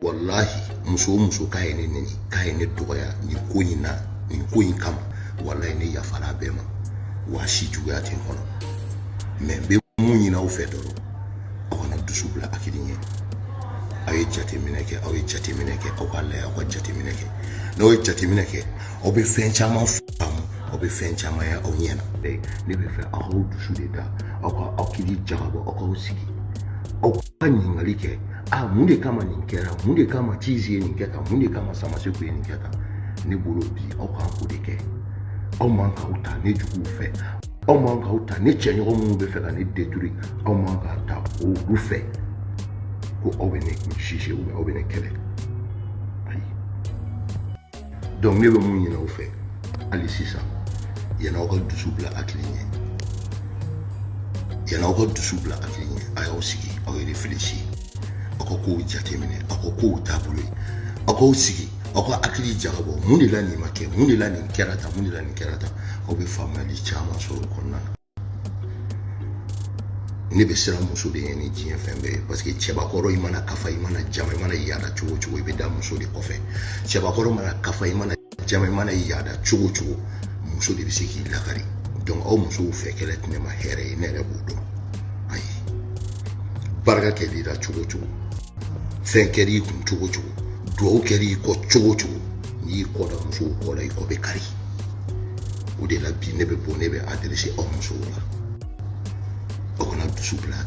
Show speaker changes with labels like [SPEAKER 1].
[SPEAKER 1] Walahi, muso o muso k'a ye ne neni, k'a ye ne dɔgɔya nin ko in na, nin ko in kama, walahi, ne yafara a bɛɛ ma. Wa si juguya tɛ n kɔnɔ. Mais n bɛ mun ɲini aw fɛ dɔrɔn, aw kana dusu bila hakili ɲɛ. Aw ye jateminɛ kɛ, aw ye jateminɛ kɛ, aw ka lajɛ, aw ka jateminɛ kɛ. N'aw ye jateminɛ kɛ, aw bɛ fɛn caman faamu, aw bɛ fɛn caman ye aw ɲɛ na. Ne bɛ fɛ aw k'aw dusu de da, aw ka hakili jagabɔ, aw k'aw sigi, aw ka ɲininkali kɛ: a mun de kama nin kɛra? Mun de kama Tizi ye nin kɛ tan? Mun de kama Samaseku ye nin kɛ tan? Ne bolo bi, aw kan k'o de kɛ. Aw man k'aw ta ne juguw fɛ, aw man k'aw ta ne cɛɲɔgɔn minnu bɛ fɛ ka ne détruire, aw man k'a ta olu fɛ ko aw bɛ ne juger ou bien aw bɛ ne kɛlɛ. Ayi. Donc ne bɛ mun ɲini aw fɛ hali sisan? Yan'aw ka dusu bila hakili ɲɛ, yan'aw ka dusu bila hakili ɲɛ, a y'aw sigi, aw ye réfléchir, aw ka kow jateminɛ, aw ka kow taabolo ye. Aw k'aw sigi, aw ka hakili jagabɔ: mun de la nin ma kɛ? Mun de la nin kɛra tan? Mun de la nin kɛra tan? Aw bɛ faamuyali caman sɔrɔ o kɔnɔna na. Ne bɛ siran muso de ɲɛ ni diɲɛ fɛn bɛɛ ye, parce que cɛbakɔrɔ, i mana kafa, i mana jama, i mana yaada cogo o cogo, i bɛ da muso de kɔfɛ. Cɛbakɔrɔ mana kafa, i mana jama, i mana yaada cogo o cogo, muso de bɛ se k'i lakari. Donc aw musow fɛ, kɛlɛ tɛ ne ma hɛrɛ ye, ne yɛrɛ b'o dɔn. Ayi, barika kɛr'i la cogo o cogo, fɛn kɛr'i kun cogo o cogo, duwawu kɛr'i kɔ cogo o cogo, n'i y'i kɔ da musow kɔ la, i kɔ bɛ kari. O de la bi, ne bɛ bɔ, ne bɛ adresser aw musow la: aw kana dusu bila.